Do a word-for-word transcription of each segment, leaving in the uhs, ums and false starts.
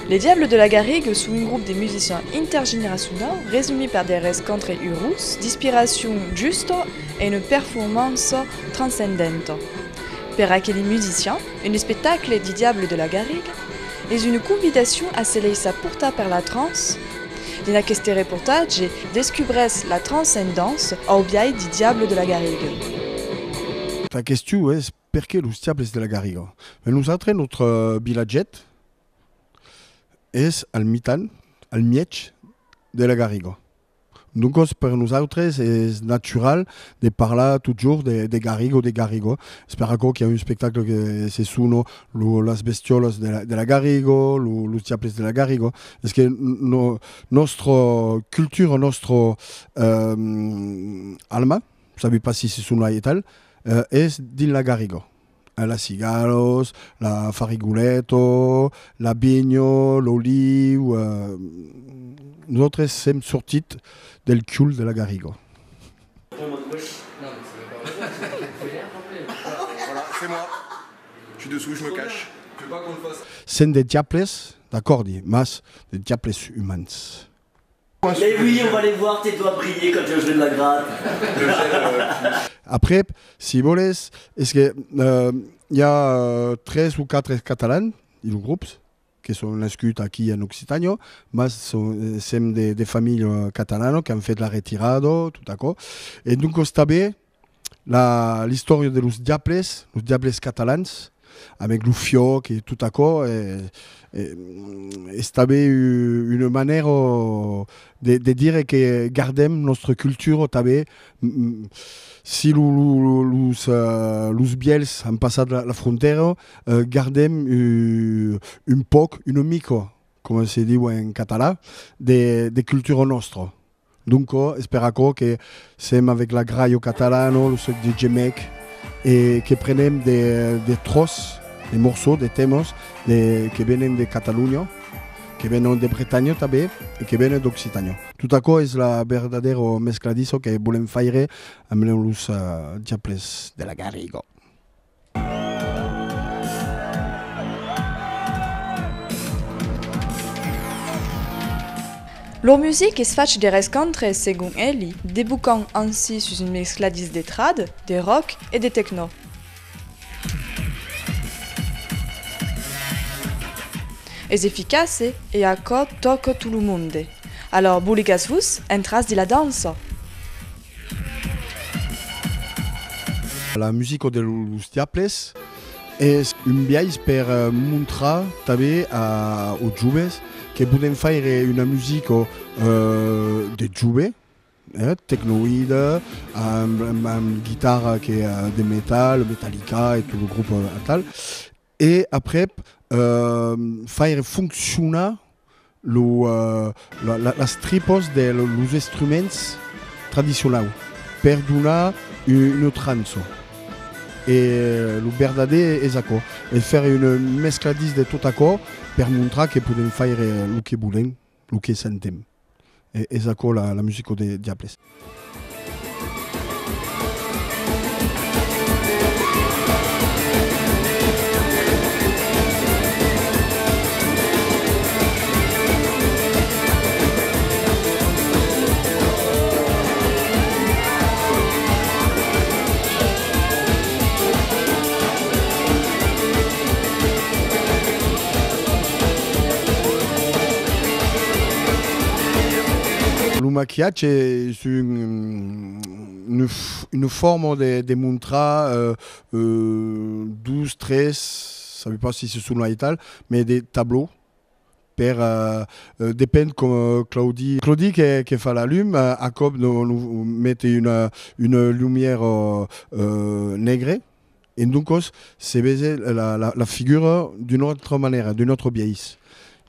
Les Diables de la Garriga son un grop de musicians intergeneracionaus resumit per de rescantres urós, d'inspiracion justa e una performança transcendenta. Per aqueli musicians, un espectacle di Diables de la Garriga es una convidacion a se laissar portar per la trance. Dins aqueste reportatge, descubretz la transcendéncia au biais di Diables de la Garriga. La question es, perqué los Diables de la Garriga? Ben, nosautres, nòstre vilatget es al mitan, al mièg de la Garriga. Doncas, per nosautres, es natural de parlar totjorn de, de Garriga, de Garriga. Es per aquò qu'i a un espectacle que se sona lo, Las Bestiòlas de la, de la Garriga, lo, Los Diables de la Garriga. Es que n-, no, nòstra cultura, nòstra, ehm, alma, sabi pas si se sona aital, eh, es dins la Garriga. Eh, las cigalas, la farigoleta, la vinha, l'oliu, eh, nosautres sèm sortits del cul de la Garriga. Voilà, c'est moi. Je suis dessous, je me cache. Sèm de diables, d'acòrdi, mas de diables umans. Mais oui, on va les voir, tes doigts briller quand je jouais de la gratte. Après, si vòles, es que, eh, i a, eh, tres o quatre catalans dins lo grop que son nascuts aquí en Occitània, mas son, eh, sèm de, de familha catalana qu'an fet la retirada, tot aquò. E doncas tanben, la, l'istòria de los diables, los diables catalans, avec lo fiòc e tot aquò, e, e, es tanben u-, una manèra de, de dire que gardem nòstra cultura tanben, mm, si lo, lo, lo, los, eh, los vièlhs an passat la, la frontèra, eh, gardem, eh, un pauc, una mica, coma se diu en catalan, de, de cultura nòstra. Donc, es per aquò que sèm avec la gralha catalana, lo sòc de gemec, e que prenem de, de tròç, de morceaux, de tèmas de, que venen de Catalonha, que venen de Bretanha tanben, e que venen d'Occitània. Tot aquò es la verdadèra mescladissa que volèm faire amb los, eh, Diables de la Garriga. Lor musica es facha de rescantres, segon eli, debocant ansi sus un mescladís de trad, de rock e de techno. Es eficace e aquò tòca tot lo monde. Alòr, boligatz-vos, entratz dins la dança! La musica de lo-, los Diables es un biais per, eh, montrar tanben a, aux joves que podèm faire una musica, eh, de jove, eh, tecnoïda, amb, amb, amb guitarra que, eh, de metal, Metallica e tot lo grop, eh, atal. E aprèp, eh, faire foncionar lo, eh, la, la, las tripas de lo-, los instruments tradicionaus per donar u-, una trança. E lo verdader es aquò, es faire un mescladís de tot aquò per montrar que podèm faire lo que volèm, lo que sentem. E es aquò la, la musica de Diables. Lo maquilhatge es un, una f-, una forma de, de montrar, eh, eh, dos, tres, sabi pas si se sona aital, mai de tableaux per, eh, eh, depend com, eh, Claudi, Claudi que, que fa la lum, eh, a còp no, no mete una, una lumièra, eh, negre, e doncas se vese la, la, la figura d'una autra manèra, d'un autre biais.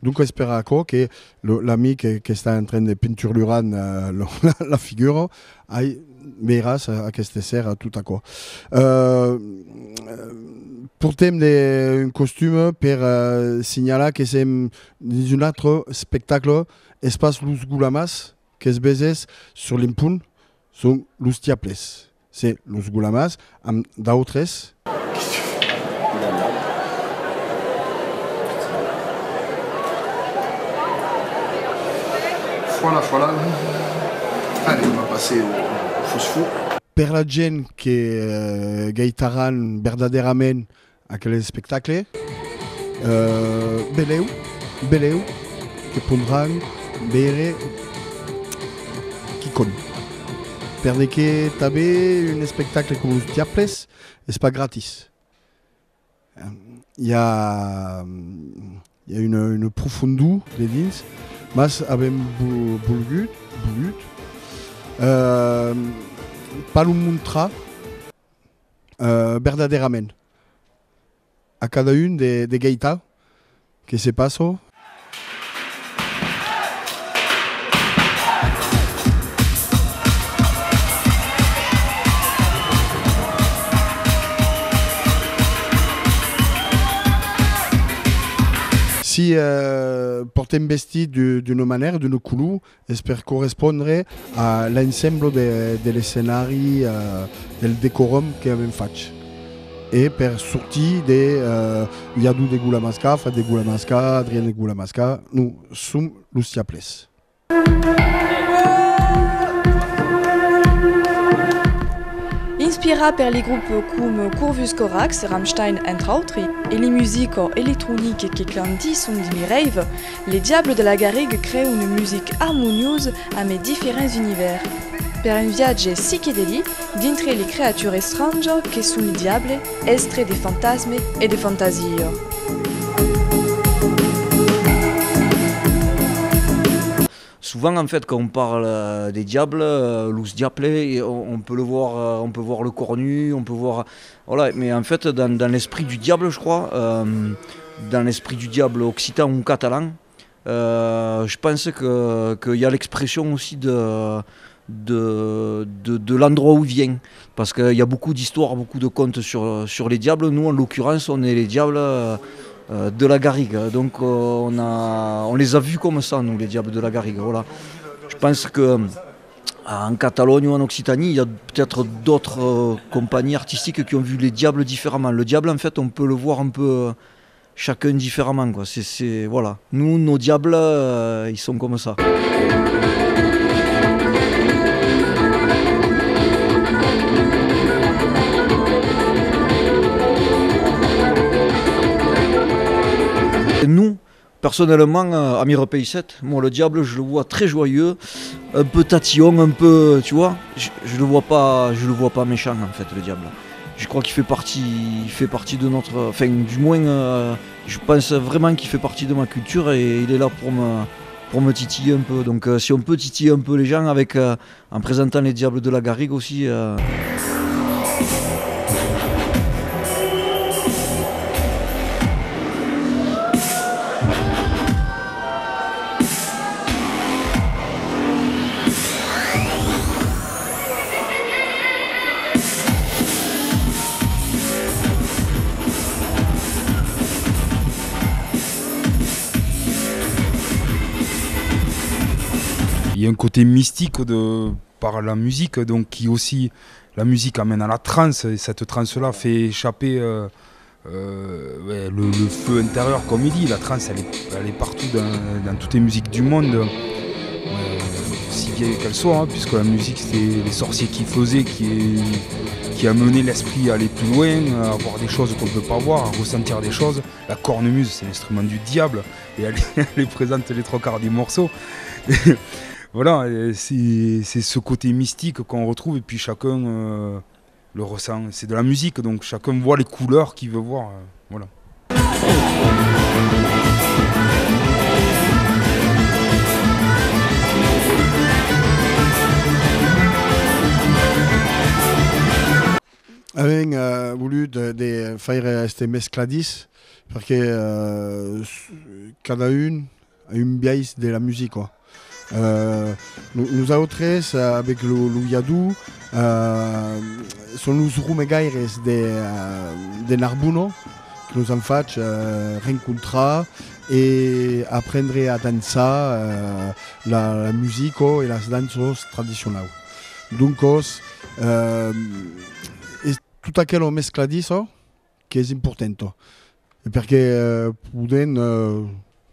Donc es per aquò que lo, l'amic que, qu'està en tren de pinturlurar, eh, lo, la, la figura, ai, veiràs, eh, aqueste ser, eh, tot aquò. Eh, eh, portem de, un costume per, eh, signalar que sèm dins un autre espectacle, es pas los Golamàs, que's veses sur l'impont, son los Diables. Se los Golamàs amb d'autres. Qu'est-ce que tu fais ? Oulala. Voilà, voilà. Allez, on va passer au, au fosfor. Per la gent que, eh, gaitaràn verdaderament aquel espectacle, eh, belèu, belèu que podràn veire quicòm. Per de que tanben un espectacle com Los Diables es pas gratis. I a, i a una, una profondor dedins, mas avèm vo-, volgut, volut, eh, pas lo montrar, eh, verdaderament a cada un de, de gaitar que se passa. Si, eh, pòrtem vestit d'u-, d'una manèra, d'una color, es per correspondre a l'ensemble de, de l'escenari, eh, del decorum que avèm fach. E per sortir de, eh, Yadou de Goulamasca, Fat de Goulamasca, Adrien de Goulamasca, nos som Los Diables. Inspirat per li grops com Corvus Corax, Rammstein, entre autres, e li musicas electronicas que clandisson dins li raves, Li Diables de la Garriga crèan una musica armoniosa amé diferents univèrs. Per un viatge psiquedelic dintre li creaturas estranjas que son li diables, èstres de fantasme e de fantasia. Souvent, en fait, quand on parle, euh, des diables, euh, los diables, et on, on peut le voir, euh, on peut voir le cornu, on peut voir, voilà, mais en fait, dans, dans l'esprit du diable, je crois, euh, dans l'esprit du diable occitan ou catalan, euh, je pense que, qu'il y a l'expression aussi de, de, de, de l'endroit où il vient. Parce qu'il y a beaucoup d'histoires, beaucoup de contes sur, sur les diables. Nous, en l'occurrence, on est les diables, euh, euh, de la Garrigue. Donc, euh, on a, on les a vus comme ça, nous, les diables de la Garrigue. Voilà. Je pense que, euh, en Catalogne ou en Occitanie, il y a peut-être d'autres, euh, compagnies artistiques qui ont vu les diables différemment. Le diable, en fait, on peut le voir un peu, euh, chacun différemment, quoi. C'est, c'est, voilà. Nous, nos diables, euh, ils sont comme ça. Nous, personnellement, euh, à Mirepeisset, moi, le diable, je le vois très joyeux, un peu tatillon, un peu, tu vois, je, je le vois pas, je le vois pas méchant, en fait, le diable. Je crois qu'il fait partie, il fait partie de notre, enfin, du moins, euh, je pense vraiment qu'il fait partie de ma culture et il est là pour me, pour me titiller un peu. Donc, euh, si on peut titiller un peu les gens avec, euh, en présentant les Diables de la Garrigue aussi, euh. Il y a un côté mystique de, par la musique, donc qui aussi, la musique amène à la transe, et cette transe-là fait échapper, euh, euh, ouais, le, le feu intérieur, comme il dit. La transe, elle est, elle est partout dans, dans toutes les musiques du monde, euh, aussi vieilles qu'elles soient, hein, puisque la musique, c'était les sorciers qui faisaient, qui, qui amenaient l'esprit à aller plus loin, à voir des choses qu'on ne peut pas voir, à ressentir des choses. La cornemuse, c'est l'instrument du diable, et elle, elle est présente les trois quarts des morceaux. Voilà, et c'est, c'est ce côté mystique qu'on retrouve, et puis chacun, euh, le ressent. C'est de la musique, donc chacun voit les couleurs qu'il veut voir, euh, voilà. Avèm, eh, volut de, de faire este mescladís, perque, eh, s-, cada un a un biais de la musica. Eh, no-, nosautres, eh, avec lo, lo Yadou, eh, son los romegaires de, eh, de Narbona que nos an fach, eh, rencontrar e aprendre a dançar, eh, la, la musica e las danças tradicionaus. Doncas, eh, es tot aquela mescladissa qu'es importanta. E perque, eh, podèm, eh,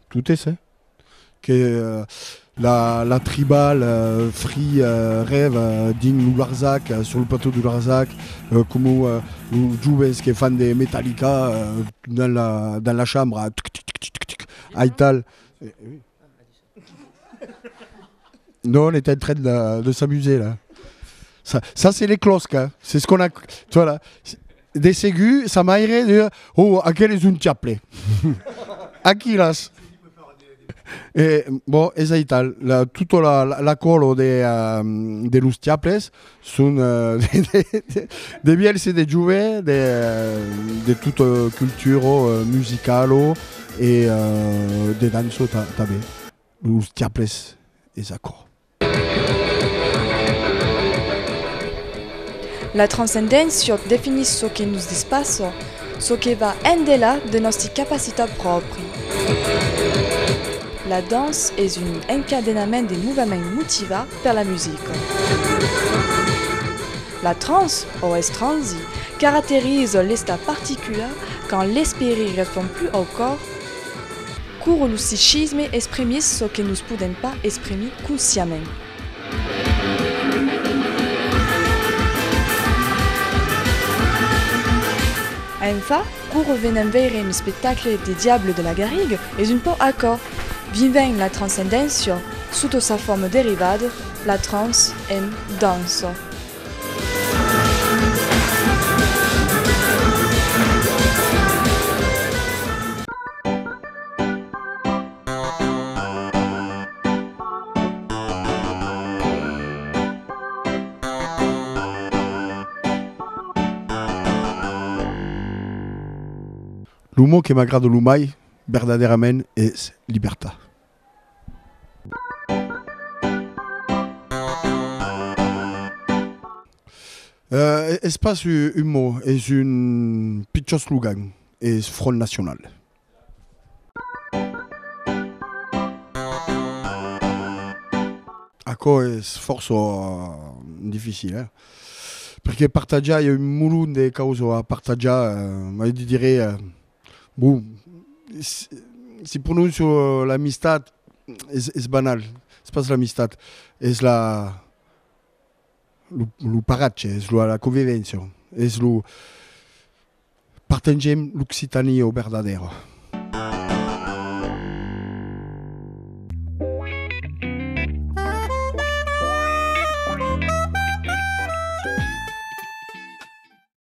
totes, eh, que, eh, La, la tribal, euh, free, euh, rave, euh, dins lo Larzac, euh, sur le plateau du Larzac, euh, coma, euh, los jovens que fan de Metallica, euh, dans la, dans la chambra, tic, tic, tic, tic, tic, aital. Eh, oui. Non, on est en train de, de s'amuser, là. Ça, ça, c'est les closques, hein. C'est ce qu'on a, tu vois, là. De segur, sa maire ditz: "Oh, aquel es un diable." Aquí l'as. E, bon, es aital. La, tota la, la, la còla de, euh, de los diables son, euh, de, de, de, de vièlhs e de joves, de, euh, de tota cultura, euh, musicala e, euh, de dança ta-, tanben. Los diables es aquò. La transcendéncia definís çò que nos despassa, çò que va endelà de nòsti capacitats pròpri. La dança es un encadenament de movements motivats per la musica. La trance, o estransi, caracteriza l'estat particular quand l'esperit respond plus au còr, quora lo psiquisme exprimís çò que nos podèm pas exprimir conscientament. Enfin, quora venèm veire un espectacle de Diable de la Garriga, es un pauc aquò. Vivèm la transcendéncia sota sa forma derivada, la trance en dança. Lo mot que m'agrada lo mai, vertadèrament, es libertat. Euh, es pas u-, un mot, es un pichon slogan, es Front Nacional. Aquò es fòrça, euh, dificil, eh? Perque partatjar, i a un molon de causas a partatjar, euh, mai de dire, euh, bon, si, si prononcio l'amistat, es, es banal, es pas l'amistat, es la, lo, lo paratge, es lo, la convivéncia, es lo, partagem l'Occitània vertadèra.